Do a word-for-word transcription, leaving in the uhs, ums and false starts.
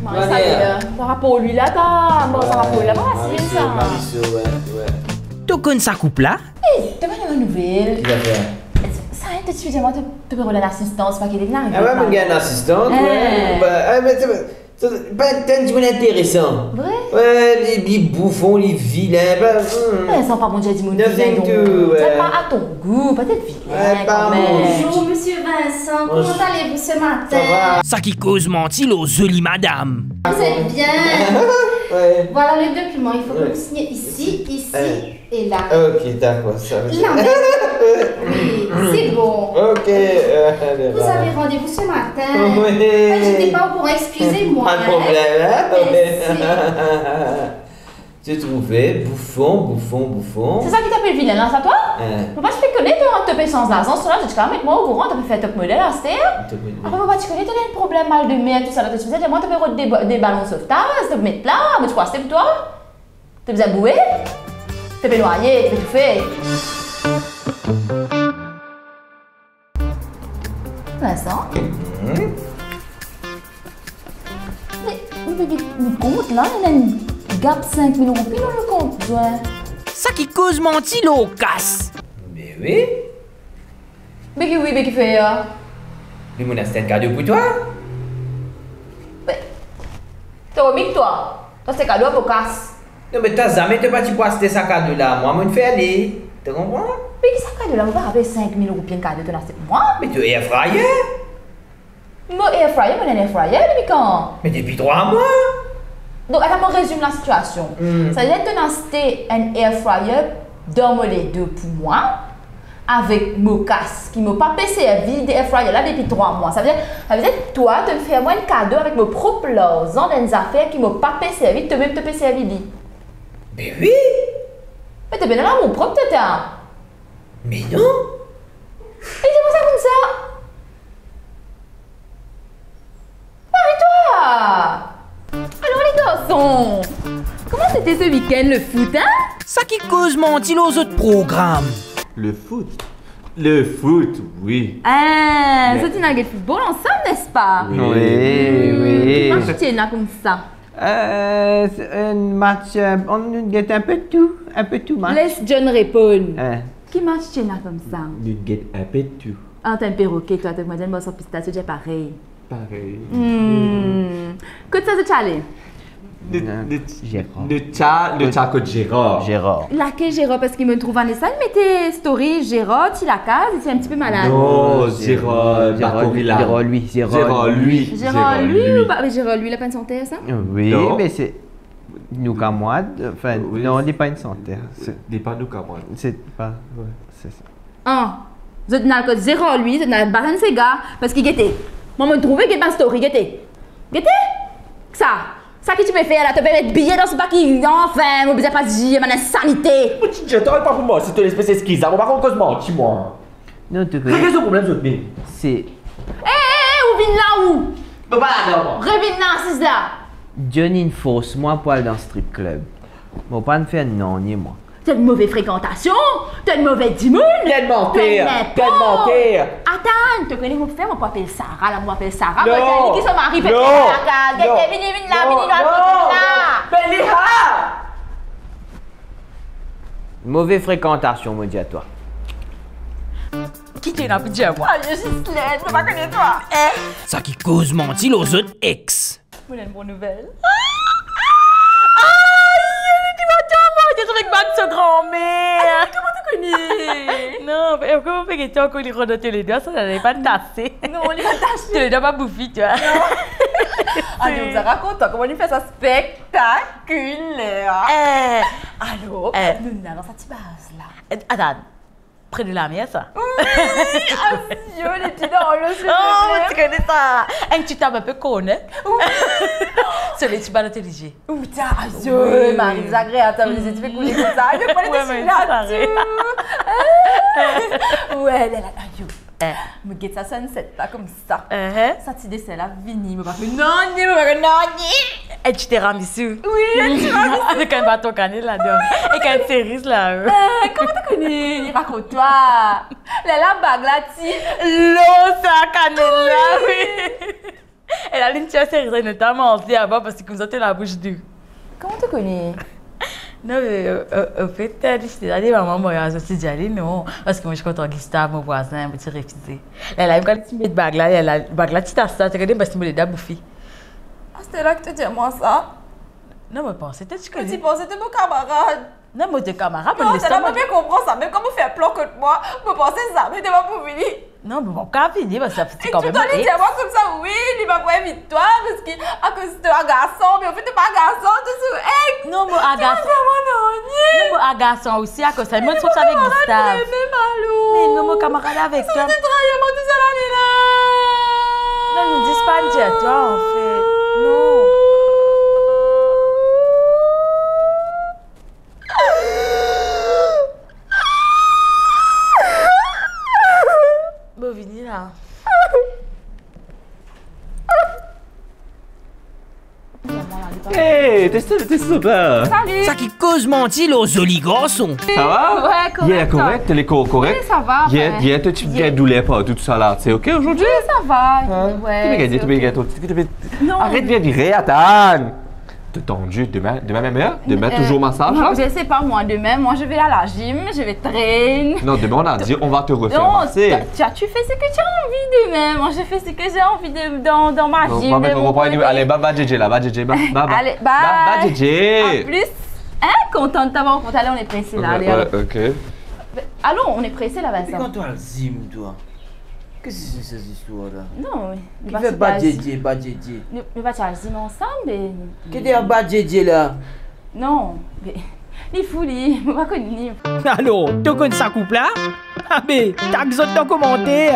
Manier. Sa, euh, par rapor li la, ta, bon, par rapor li la, pa fasil, sa. Mariso, Mariso, wi, wi. To konn sa koup la? Ey, to konn bann nouvel? Ki zafer? Sa, hein, to ti pe dir mwa, to, to pe rod enn asistan, pa ki li vinn arive. Ah wi, mo gagn enn asistan, wi. Hein. Ba, ah, me, to, to, ba, to enn dimoun interesan. Vre? Wi, li, li boufon, li vilin, ba, hmm. Ey, sa pa bon, dir dimoun vilin, donk. Nothing to, euh, c'est pas à ton goût, peut-être vilin, quand même. Ouais, pas mon goût. Bonjour, monsieur Vincent. Bonjour. Comment allez-vous ce matin? Ça va. Sa ki koz manti lor zoli madam. Vous êtes bien. Ouais. Voilà le document, il faut que vous signiez ici, ici et là. Ok, d'accord, ça va. Là, mais, oui, c'est bon. Ok, euh, allez, voilà. Vous avez rendez-vous ce matin. Oui. Ah, je n'étais pas au courant, excusez-moi, hein. Pas de problème, hein. Merci. To trouve, boufon, boufon, boufon. Se sa ki to apel vilin la, sa twa? Hein. Mo pa ti pe kone to, to pe sanz lazans, to la, to ti kapav met mwa okouran, to pe fer top model aster. Top model. Apre, mo pa ti kone to ena enn problem mal de mer, tou sa la, to ti bizin dir mwa to pe rod de ba-, de balon sovtaz, to pe met la, mo ti pou aste pou twa. To bizin boue, to pe nwaye, to pe toufe. Vincent? Mhm. Me, me, me, mo kont la, ena enn gap sink mil roupi dan mo kont, wi. Sa ki koz manti lor kas. Me wi. Me ki wi, me ki fer? Li, mo'nn aste enn kado pou twa. Me, to komik twa. Sa se kado a mo kas. Non, me twa zame to pa ti pou aste sa kado la, mwa, mo'nn fer li. To konpran? Me ki sa kado la, mo pa rapel sink mil roupi enn kado to'nn aste pou mwa. Me to air fryer? Mo air fryer, mo ena enn air fryer depi kan? Me depi trwa mwa. Donk, atann, mo rezim lasitiasion. Hmm. Savedir to'nn aste enn air fryer dan mo ledo pou mwa, avek mo kas ki mo pa pe servi de air fryer la depi trwa mwa. Savedir, savedir twa, to'nn fer mwa enn kado avek mo prop larzan, enn zafer ki mo pa pe servi, to mem to pe servi li. Be wi. Me to pena lamour prop, to, ta. Me non. E, se koumsa, koumsa. Mari twa! Alors les garçons, comment c'était ce week-end, le foot, hein? Sa ki koz manti lor zot program. Le foot? Le foot, wi. Ah, zot inn al get football ansam, n'est-ce pas? Wi, wi, wi. Ki match ti ena koumsa? Euh, se enn match, euh, nou get enpe tou, enpe tou match. Les John reponn. Hein. Ki match ti ena koumsa? Nou get enpe tou. Ah, to enn perroquet twa, to, mo dir mwa, sa pistasie, dir parey. Parey. Hmm. Kot sa zot ti ale? Nou, non, nou, Gérard. Nou ti al, nou ti al kot Gérard. Gérard. Lakel Gérard? Parski mo trouv Vanessa, li met story Gérard, ti lakaz, li ti enn tipe malad. Non, Gérard, Gérard, Gérard, Gérard, Gérard Louis, Gérard Louis. Gérard Louis ou pa, Gérard Louis, la pa enn santer sa? Wi, non. Me se Nou Kamwad, anfin, wi, non, li pa enn santer. Se, li pa Nou Kamwad. Se pa, wi, se sa. Ah, zot inn al kot Gérard Louis, zot inn al bat enn sega, parski gete, mwa, mo trouve, get bann story, gete. Gete? Sa, sa ki ti pe fer la, to pe met biye dan so paki, anfin, mo bizin pa dir, bann insanite. Mo ti dir twa, pa pou mwa, si to lespes eskiz la, mo pa konn koz manti, mwa. Non, to kone. Regle zot problem zot mem. Se... Eh, eh, eh, ou vinn la ou? Mo pa la dan mwa. Revinn la, asiz la. John inn fors mwa pou al dan strip club. Mo pa'nn fer nanye mwa. To enn move frekantasion, to enn move dimoun, to enn manter, to enn manter. Atann, to kone mo fer, mo pou apel Sara la, mo apel Sara, mo dir li ki so mari pe fer lakaz. Gete, vini, vini la, vini la, vini la. Beliha! Move frekantasion, mo dir twa. Ki to ena pou dir mwa? Ayo, Ghislaine, mo pa kone twa. Eh. Sa ki koz manti lor zot ex. Mo ena enn bon nouvel. Ayo, li ti manti mwa, li ti avek bann so granmer. Ayo, kouma to kone? Non, e kouma mo pe gete ankor, li rod ant to ledwa, sa, li pa tase. Non, li pa tase. To ledwa pa boufi, twa. Non. Ayo, mo ti rakont twa kouma li fer sa spek- Spectaculaire. Eh. Alors, eh, nou ena dan sa ti baz la. Eh, atann, pre de lamer sa? Wi, ayo, li ti dan lo, silvouple. Oh, to kone sa. Enn ti tab inpe corner. Wi. So le ti balon to lizie. Ou ta, ayo, wi, mari dezagreab, ta, lizie ti pe koule koumsa. Ayo, pa li ti la tou. Wi, la, la, ayo. Eh. Mo get sa sunset la koumsa. Uh-huh. Sa ti deser la vini, mo pa fer nanye, mo pa fer nanye. Enn ti tiramisu. Wi, enn tiramisu. Avek enn baton kanel ladan. Ek enn seriz la. Eh, kouma to kone? Li rakont twa. Lerla bag la ti lor sa kanel la, wi. Wi. Aline, ti a seri, nou ti a manze avan parski koumsa to labous dou. Kouma to kone? Non, me, euh, euh, anfet, euh, li ti ale mama marye, zot ti dir ale non, parski mwa, mo kontan Gustave, mo vwazin, mo ti refize. Lerla, kan li ti met bag la, lerla, bag la ti tas la, to kone, parski mo le da boufi. Aster la ki to dir mwa sa? Non, mo panse to ti kone. Mo ti panse to mo kamarad. Non, mo ti kamarad, mo... Non, les sa la, mo bien konpran sa. Mem kan mo fer plan kot mwa, mo panse zame to pa pou vini. Non, me mo kav vini, parski se... E kanmem, tou tan li dir mwa koumsa, wi, li pa pou invit twa, parski akoz to a garson, me anfet to pa garson, to sou ex. Non, mo a garson. To pa vremem nanye. Non, mo a garson osi, akoz sa, mo trouv sa avek Gustave. Mem alor. Me non, mo kamarad avek twa. Sa to trair mwa tou sa lane la. Non, nou dis pa dir twa, anfet. Non. Bon, vini la. Hey, t'es, t'es super. Salut. Sa ki koz manti lor zoli garson. Ça va? Ouais, correct. Yeah, correct, elle est co-, correct. Oui, ça va, yeah, ouais. Yeah, toi, tu... Yeah. Gagn douleur partou, tout ça là, c'est ok aujourd'hui? Oui, ça va. Hein? Ouais, tu peux gagner, c'est ok. Tu peux gagner ton petit, tu peux... Non, mais... Arrête, viens dire, attends. T'es tendu, demain, demain même heure? Demain, euh, toujours massage, non, hein? Je sais pas, moi, demain, moi, je vais à la gym, je vais train. Non, demain, on a dit, on va te refaire masser. Non, t'as, tu as, tu fais ce que tu as envie demain. Moi, je fais ce que j'ai envie de, dans, dans ma gym, de mon côté. Non, on va mettre, on va pas aller, allez, bye bye, Djedje, là, bye, Djedje, bye, bye, bye. Allez, bye. Bye, bye, Djedje. À plus. Hein, content de t'avoir rencontré. Allez, on est pressé, là, allez, allons. Ouais, ouais, ok. Allons, on est pressé, là, Vincent. Depuis quand toi, le gym, toi? Qu'est-ce que c'est, ces histoires-là? Non, mais... Ki fer bye Djedje, bye Djedje? Nou, nou pa ti al gym ansam, be... Ki fer bye Djedje la? Non, be, li fou li, mo pa konn li. Alor, to konn sa koup la? Abe, tag zot dan komanter.